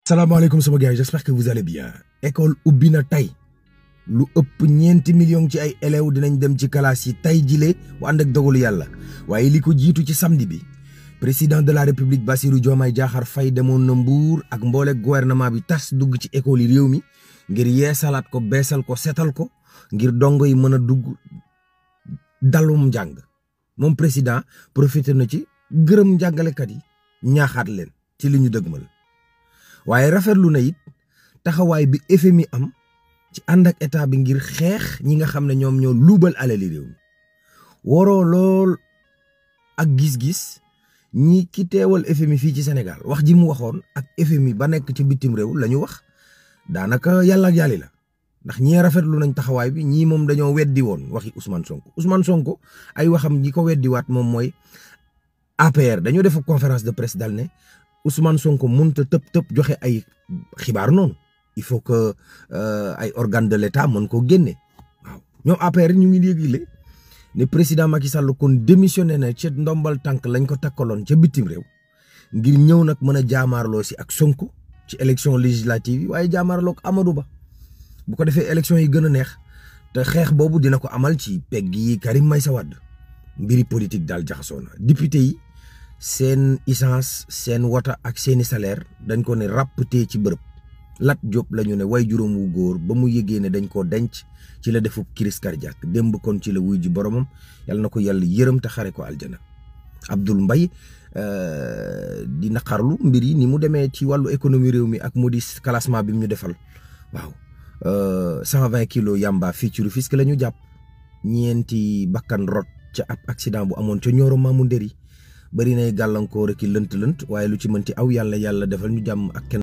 salaamaaleykum sama gars yi j'espère que vous allez bien école ubbi na tey lu ëpp 4 millions ci ay élèves dinañ dem ci classe yi tey jile bu ànd ak dogalu yàlla waaye li ko jiitu ci samedi bi président de la république Bassirou Diomaye Diakhar Faye demoon na Mbour ak mboole gouvernement bi tas dugg ci école yi réew mi ngir yeesalaat ko beesal ko setal ko ngir dongo yi mën a dugg dalum njàng moom président profité na ci gërëm njàngalekat yi ñaaxaat leen ci li ñu dëgmal. waaye rafetlu na it taxawaay bi FMI am ci ànd ak état bi ngir xeex ñi nga xam ne ñoom ñoo luubal alali réew mi waroo lool ak gis-gis ñi ki teewal FMI fii ci Sénégal wax ji mu waxoon ak FMI ba nekk ci bitim réew la ñu wax daanaka yàlla ak yàlli la ndax ñii rafetlu nañ taxawaay bi ñii moom dañoo weddi woon waxi Ousmane Sonko ay waxam ñi ko weddiwaat moom mooy APR dañoo def conférence de presse dal ne Ousmane Sonko mënut a tëb joxe ay xibaar noonu il faut que ay organe de l'État mën koo génne waaw ñoom APR ñu ngi yëgle ne président Macky Sall kon démissionné na ca ndombal tànk lañ ko takkaloon ca bitim réew ngir ñëw nag mën a jaamaarloo si ak Sonko ci élection législative yi waaye jaamaarloo ak Amadou Ba bu ko defee élection yi gën a neex te xeex boobu dina ko amal ci pegg yi Karim Meïssa Wade mbiri politique daal jaxasoo na député yi. seen essence seen wota ak seeni salaire dañ ko ne ràpptee ci bërëb Lat Diop la ñu ne way juróom wu góor ba mu yëgee ne dañ koo denc ci la defub crise cardiaque démb kon ci la wuy ji boromam yàlla na ko yàlla yërëm te xare ko aljana Abdoul Mbaye di naqarlu mbir yi ni mu demee ci wàllu économie réew mi ak modis classement bi mu ñu defal waaw 120 kilos yamba fii ci Rufisque la ñu jàpp ñeenti bakkan rot ca ab accident bu amoon ca Nioro Mamou Ndéri bari nay gàllankoor ak lënt waaye lu ci mënti aw yàlla defal ñu jàmm ak kenn